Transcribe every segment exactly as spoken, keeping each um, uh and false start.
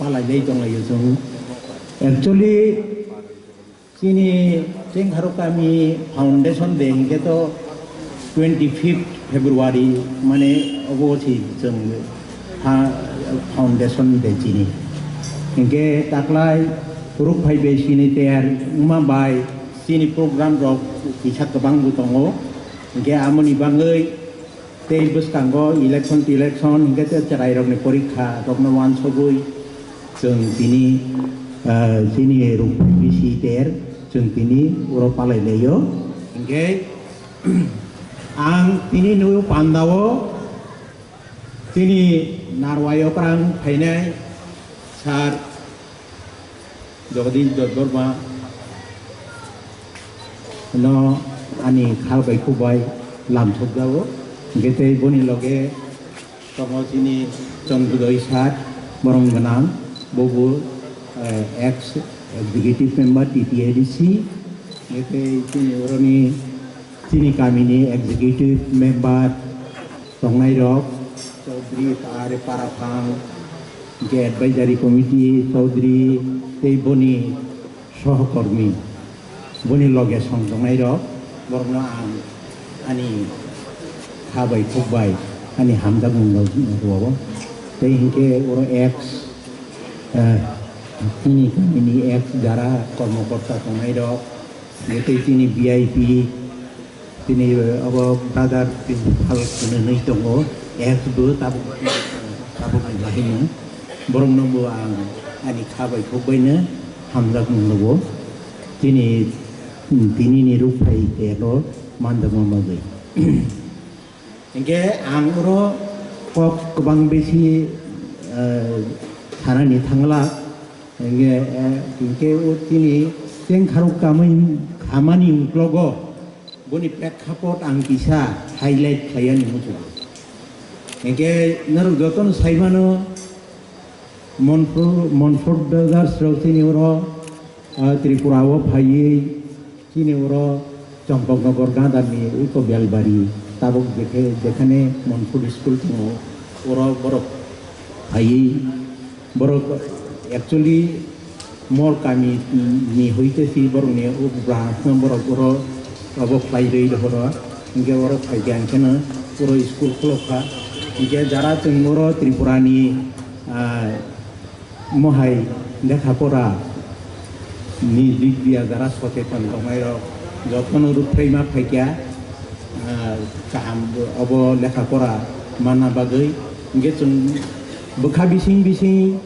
Lailai tonglaio chwng. Actually, chini Chengkharok Kami Foundation Day hinkhe to twenty fifth February, mane obo si chwng ha, Foundation Day chini. Hinkhe taklai rukphai bai sini teyar wngma bai chini program rok kisa kwbang bo tongo. Hinkhe amoni bagwi tei bwskango election election hinkhe tei chwrairokni porikha rokno wansugwi chwng tini, ah, chini rukphai bisi ter chwng tini oro palai laio. Hinkhe ang tini nukgo pandao chini Narwai okrang phainai sir Jagadish Debbarma no ani khal bai khuk bai lamsokjago. Hinkhe tei boni loge tongo chini Chandrodoi sir, borong gwnang, bobo, eh, ex executive member T T A D C. Hinkhe tei chini oroni chini kamini executive member tongnai rok, Chaudhary Pahare Paraphang, hinkhe advisory committee, Chaudhary tei boni sohokormi, boni loge song tongnai rok, borokno ang ani kha bai khuk bai ani hamjakmung rok rwo. Tei hinkhe oro ex, eh, chini kamini ex jara kormokorta tongnai rok, tei chini V I P, Tini, eh, obo brother tini phal hwnwi tongo, ex bo tabuk, tabuk ni bahimung. Borokno bo ang ani kha bai khuk baino hamjakmung nugo. Tini, tini ni rukphai tei ro manjakma bagwi. Hinkhe ang oro kok kwbang bisi, eh, sanani thangla. Hinkhe, eh, hinkhe o tini Chengkharok Kami khamani uklogo. Boni pekkhapot ang kisa highlight khlaiya ni muchungo. Hinkhe norok jotono saimano Monpur, Monpur Brothers rok chini oro, ah, Tripura o phaiwi chini oro Champaknagar Gadar ni eko Belbari tabuk jekhe, jekhane Monpur school tongo oro borok phaiwi Borok actually mor kami ni hoite si borok ni o branch no borok oro obo khlai rwi rohoro. Hinkhe oro phaikha hinkhe no oro school khulokha. Hinkhe jara chwng oro Tripura ni, ah, mohai lekha pora ni dik dia jara socheton tongnai rok jotono rwphraima phaikha, ah, kaham obo lekha pora manna bagwi. Hinkhe chwng bwkha bising bising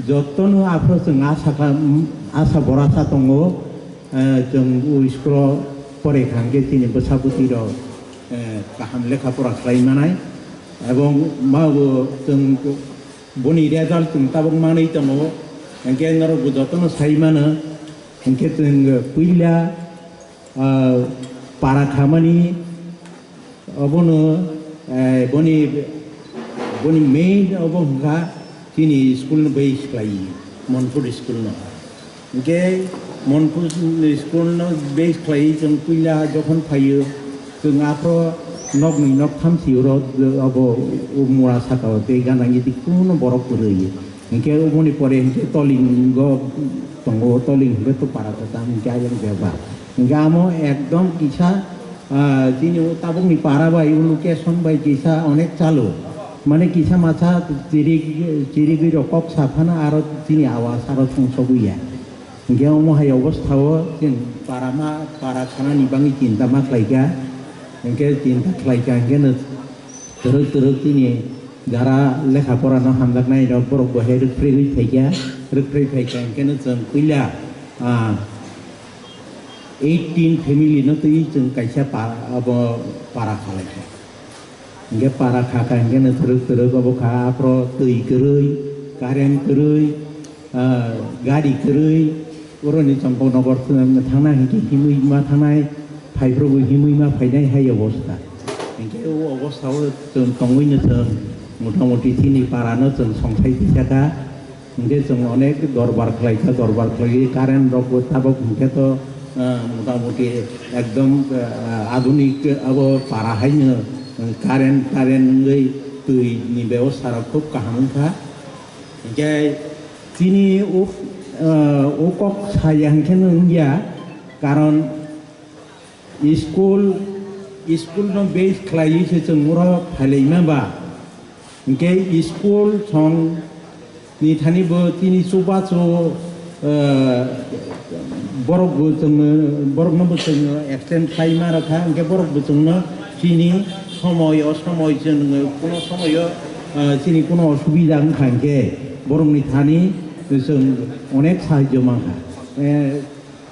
jotono aphuru chwng asa kha, asa borasa tongo, ah, chwng o school o pore kha hinkhe chini bwsa bwtwi rok, eh, kaham lekha pora khlai manai. Ebong ma bo chwng boni result chwng tabuk manwi tongo, hinkhe norok bo jotono sai mano, hinkhe chwng puila, ah, para khamani obono, eh, boni, boni main obo hwnkha chini school no base khlai Monpur school no. Hinkhe Monpur school no base khlai chwng puila jokhon phaio, chwng aphro nok ni nok tham si oro obo o mura saka o tei gana giti kuno borok kwrwi. Hinkhe oboni pore hinkhe tolingo tongo, toling hinkhe to para kwcham hinkhe ayang bebak. Hinkhe amo ekdom kisa, ah, chini o tabukni para bai o location bai kisa onek chalo. Mane kisa masa chirik, chirigwi rok kok sa phano aro chini awas aro sungsogwi ya. Hinkhe omo hai obostha o chwng para ma, para khanani bagwi chinta ma khlaikha. Hinkhe chinta khlaikha hinkhe no twrwk twrwk chini jara lekha pora no hamjaknai rok borok bo hai rwkphriwi phaikha, rwkphri phaikha hinkhe no chwng puila, ah, eighteen family no twi chwng kaisa para, abo para khalaikha. Hinkhe para kha kha hinkhe no twrwk twrwk obo kha aphro twi kwrwi, current kwrwi, ah, gari kwrwi, oroni Champaknagar thangna hinkhe himwi ma thangnai, phaiphuru bo himwi ma phainai hai obostha. Hinkhe o obostha o chwng tongwi no chwng motamuti chini para no chwng songsai tisa kha. Hinkhe chwng onek dorbar khlaikha, dorbar khlaiwi current rokbo tabuk hinkhe to, ah, motamuti ekdom, ah, adunik abo para haino, ah, current, current wngwi twi ni bebosta rok khub kaham wngkha. Hinkhe Chini o, ah, o kok saya hwnkhe no wngya, karon school, school no base khlaiwi se chwng oro phailaima ba, hwnkhe school song ni thani bo chini chubachu, ah, borok bo chwngno, borok no bo chwngno extend khlaima rwkha, hwnkhe borok bo chwngno chini somoi o somoi chwng kuno somoi o, ah, chini kuno osubida wngkha hwnkhe borokni thani chwng onek sahajyo mankha. Eh,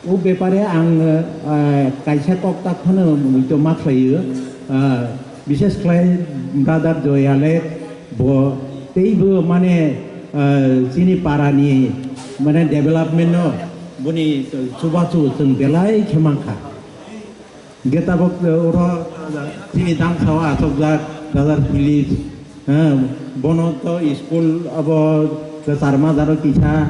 o bepare ang, ah, kaisa kok tak phano muitu ma khlaio, ah, bishes khlai brother Joyalek bo teibo mane, ah, chini parani mane development no boni chubachu chwng belai khe mankha. Hingke tabok, eh, oro, eh, chini damsao achokjak Brother Philip, eh, bono to school abo kwcharma jaro kisa,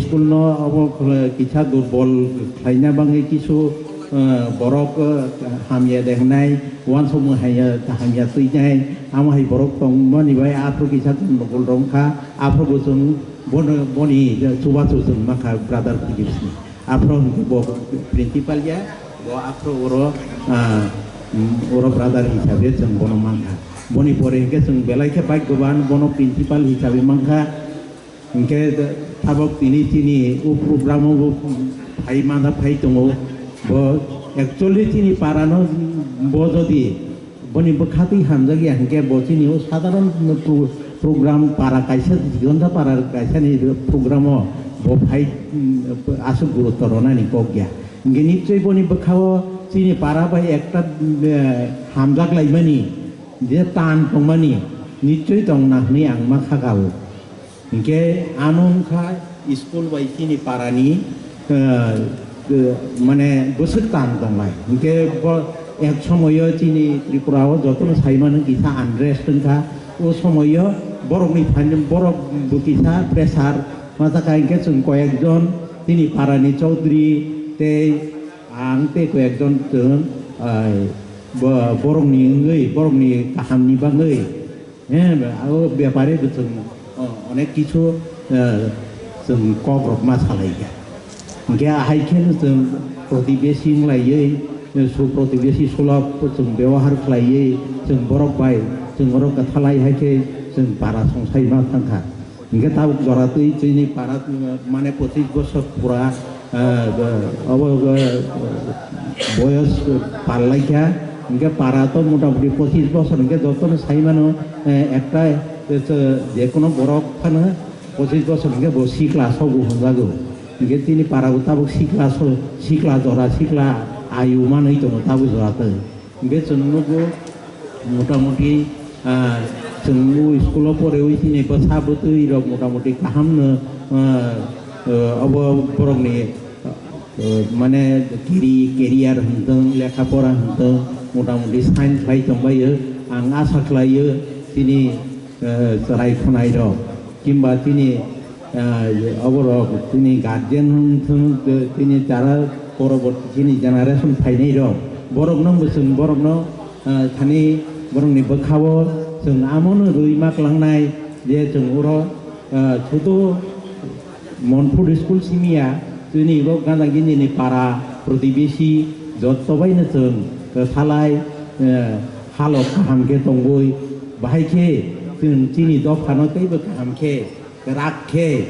school no abo kisa durbol khlaina bagwi kisu, eh, borok, eh, hamya de hwnai, uansukmung hamya, hamya twi nai, amo hai borok tongmani bai aphuru kisa gundogol rok wngkha, aphuru bo chwng bono, boni chubachu chwng mankha Brother Philip ni. Aphuru hwnkhe bo principal ya, bo aphuru oro, ah, mm, oro brother hisabe chwng bono mankha. Boni pore hwnkhe chwng belai khe bhagyoban, bono principal hisabe mankha. Hwnkhe tabok tini chini o program o bo phai mada phai tongo. Bo actually chini para no bo jodi Boni bwkha twi hamjakya hwnkhe bo chini o sadharon pro-, program para kaisa, Jigonda para kaisa ni program o bo phai, mm, aswk gurutto rwnani kok ya. Hwnkhe nichoi boni bwkha o chini para bai ekta, mm, eh, hamjak laimani je tan tongmani nichoi tongna hwnwi ang ma kha kha o. Hingke ano wngkha school bai chini parani, eh, eh, mane bwswk tan tonglai. Hingke bo ek somoyo chini Tripura o jotono sai mano kisa unrest wngkha. O somoyo borokni phan-, borok bo kisa pressure ma jakha hingke chwng koyek jon chini parani Chaudhary tei ang tei koyek jon chwng, eh, bo-, borokni wngwi, borokni kahamni bagwi He, abo bepare bo chwng, o, onek kichu, eh, chwng kok rok ma salai kha. Hingke ahai khe no chwng protibesi wng laiwi, eh, su protibesi sulok chwng bebohar khlaiwi chwng borok bai chwng oro kwthalai hai khe chwng para songsai ma thang kha. Hingke tabuk jora twi chini para, eh, mane pochis bosor pura, eh, obo, eh, boyos pal lai kha, hingke para to motamoti pochis bosor hingke jotono sai mano, eh, ekta, eh, je kono borok phano pochis bosor hingke bo sikla sobo hwnjago. Hingke chini para bo tabuk sikla so, sikla jora, sikla ayu manwi tongo tabuk jora twi. Hingke chwng nugo motamoti, ah, chwng o school o porewi chini bwsa bwtwi rok motamoti kaham no, ah, ah, obo borokni, ah, mane kiri-, career hwntwng, lekha pora hwntwng, motamoti sign khlai tongbaio. Ang asa khlaio chini, ah, chwrai khwnai rok, kimba chini Ah, oborok chini guardian wng thung, chini chara poroborti chini generation phainai rok, borokno mwchwng, borokno, ah, thani borokni bwkhao chwng amono rwi ma klangnai je chwng oro, ah, sudu Monpur school simiya, chini bo gana gini ni para protibesi jotto baino chwng, ah, salai, ah, halok kaham khe tongwi, bahai khe chwng chini dophano teibo kaham khe rak khe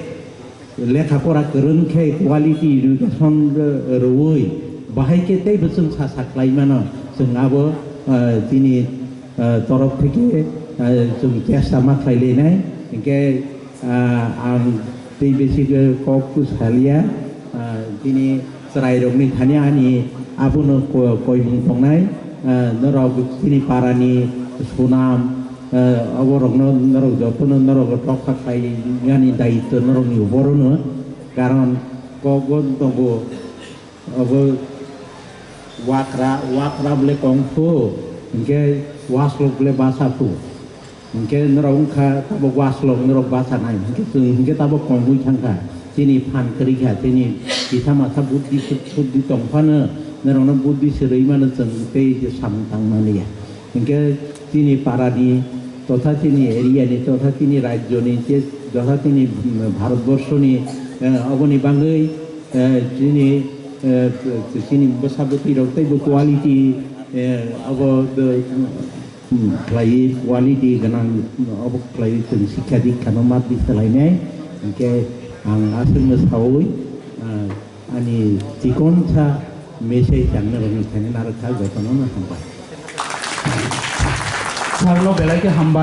lekha pora kwrwng khe quality education rwui bahai khe teibo chwng sa sa khlai mano. Chwng abo, ah, chini, ah, torof theke, ah, chwng chesta ma khlai lenai. Hinkhe, ah, ang tei besi khe kok tu salia, ah, chini chwrairokni thani ani abono ko-, koimung tongnai, ah, norok chini parani sunam, eh, oborokno norok jotono norok rokha khlainani daityo norokni uporono, karon kok bo tongo, obo wakra, wakra bole kongphu, hinkhe waslok bole bachaphu, hinkhe norok wngkha tabok waslok norok bachanai, hinkhe chwng hinkhe tabok kongwi thangkha, chini phan kwrwikha, chini kisa masa buddhi sud-, suddhi tongphano norokno buddhi swrwi mano chwng tei samung tangmaniya. Hinkhe chini parani totha chini area ni totha chini rajyo ni je Jotha tini, mm, Bharatborshoni, eh, oboni bagwi, eh, chini, eh, chini bwsa bwtwi rok teibo quality, eh, obo, eh, mm, khlaiwi quality gwnang, mm, obo khlaiwi chwng sikha dikhano mat di salainai. Hinkhe ang aswkno saui, ah, ani chikonsa message ang norokni thani narwkha, jotono no hambai. Sarno belai khe hambai.